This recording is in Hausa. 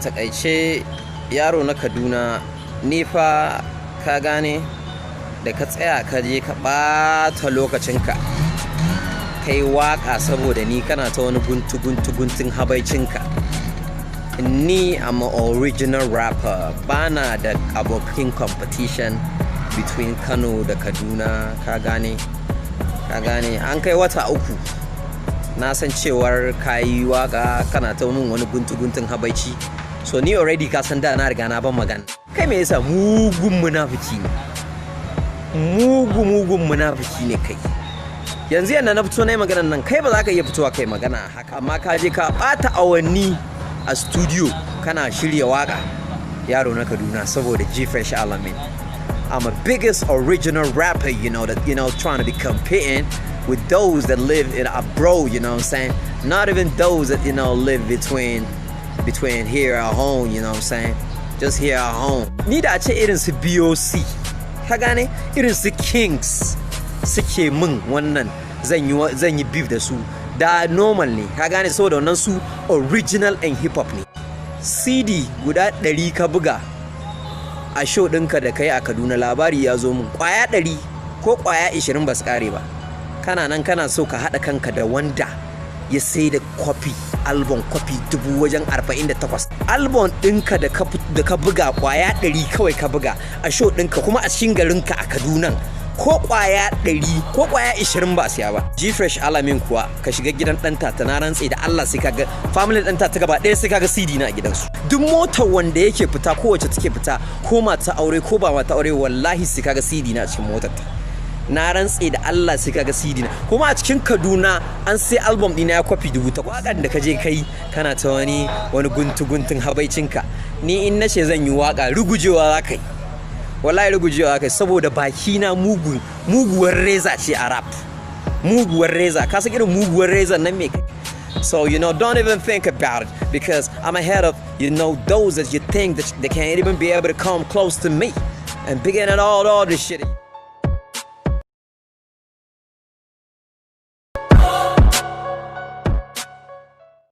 Takaice, Yaro na Kaduna, ni fa ka gane da ka tsaya ka je ka ɓata lokacinka kai waka saboda ni, kana ta wani guntu guntu guntun habaicinka. Ni am a original rapper, bana da abokin competition between Kano da Kaduna. Ka gane, ka gane, an kai wata 3 na san cewar ka yi waka, kana ta min wani guntu guntun habaici. So ni already ka san da na riga na ban magana. Kai me yasa mugun munafiki ne, mugu mugun munafiki ne kai? Yanzu yanda na fito na yi maganan nan, kai ba za ka iya fitowa kai magana haka, amma ka je ka ɓata awanni a studio kana shirya waka, Yaro na Kaduna, saboda G Fresh Alamin. I'm a biggest original rapper, that, trying to be competing with those that live in abroad, you know what I'm saying? Not even those that, live between here at home, you know what I'm saying? Just here at home. Ni da a ce irin su BOC, ka gane? Irin su Kings suke min wannan, zan yi beef da su da normal ne, ka gane? Saboda wannan su original and hip hop ne. CD guda 100 ka buga a show ɗinka da kai a Kaduna, labari ya zo min, ƙwaya 100 ko ƙwaya 20 ba su ƙare ba. Kana nan kana so ka haɗa kanka da wanda ya sai da copy album, copy dubu wajen 48. Album ɗinka da ka buga, ƙwaya 100 kawai ka buga a show ɗinka, kuma a cikin garinka a Kaduna, ko ƙwaya 100 ko ƙwaya 20 ba siya ba. G-Fresh Alamin kuwa, ka shiga gidan ɗan Tata, na rantse da Allah sai kaga family ɗan Tata gaba ɗaya, sai kaga CD na a gidansu. Duk motar wanda yake fita, kowace take fita, ko mata aure ko ba mata aure, wallahi sai kaga CD na a cikin motar ta. Na rantse da Allah sai kaga CD na. Kuma a cikin Kaduna an sai album ɗina ya kwafi 8,000. Waƙan da ka je kai kana ta wani guntu guntun habaicinka, ni in nace zan yi waka, rugujewa za ka yi, wallahi rugujewa za ka yi, saboda baki na mugun muguwar reza ce a rap, muguwar reza. Ka san irin muguwar reza nan me kai? So, don't even think about it because I'm ahead of, those that you think that they can't even be able to come close to me and begin at all this shit.